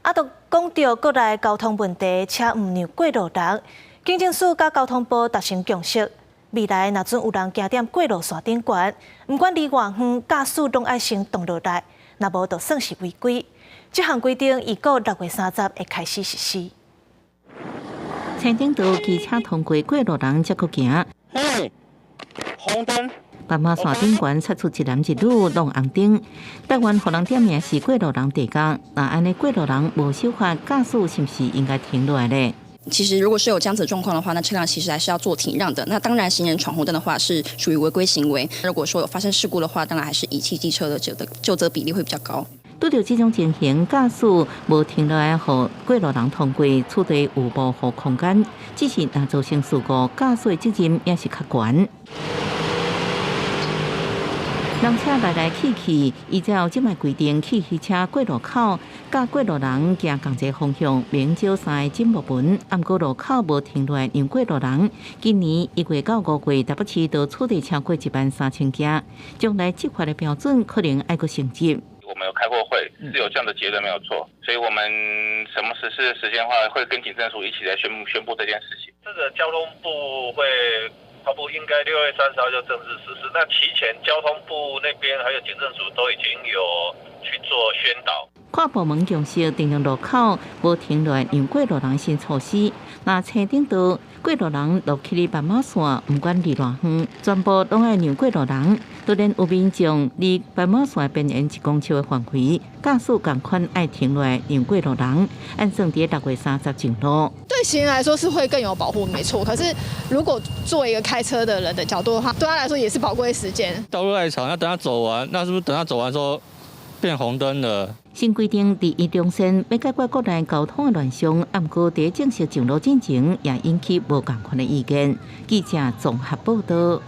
啊，都講著國內交通問題，車毋讓過路人，警政署佮交通部達成共識，未來若準有人行佇過路線頂懸，毋管離偌遠，駕駛攏愛先擋落來，若無就算是違規。這項規定預估6月30會開始實施。青頂道機車通過過路人才閣行。嘿，紅燈。斑馬線頂懸插出一男一女攏紅燈，台灣予人點名是過路人提供，若按呢過路人無守法，駕駛是毋是應該停落來咧？其實如果是有這樣子的狀況的話，那車輛其實還是要做停讓的。那當然，行人闖紅燈的話是屬於違規行為。如果說有發生事故的話，當然還是以汽機車的究責比例會比較高。拄著這種情形，駕駛無停落來，予過路人通過，此地有保護空間。只是若造成事故，駕駛責任也是較懸。人車來來去去，依照這擺規定，汽車過路口，佮過路人行仝一个方向，免繳三个靜默文。毋過路口無停落來讓過路人，今年1月到5月，台北市都處罰超過1萬3千件，將來執法的標準可能愛閣升級。我們有開過會，是有這樣的結論沒有錯，所以我們什麼實施的時間的話，會跟警政署一起來宣布這件事情。這個交通部會發布，應該6月30號就正式實施。那提前交通部那邊還有警政署都已經有去做宣導。跨部門共識訂定路口無停落來讓過路人新措施。若青頂道過路人落去哩斑馬線，毋管離偌遠，全部攏愛讓過路人。當然有民眾離斑馬線邊緣1公尺的範圍，駕駛仝款愛停落來讓過路人，按算佇6月30上路。對行人來說是會更有保護，沒錯。可是如果作為一個開車的人的角度的話，對他來說也是寶貴時間。道路太長，要等他走完，那是不是等他走完之後變紅燈了？新規定佇一中線欲解決國內交通的亂象，毋過佇正式上路進前，也引起無仝款的意見。記者綜合報道。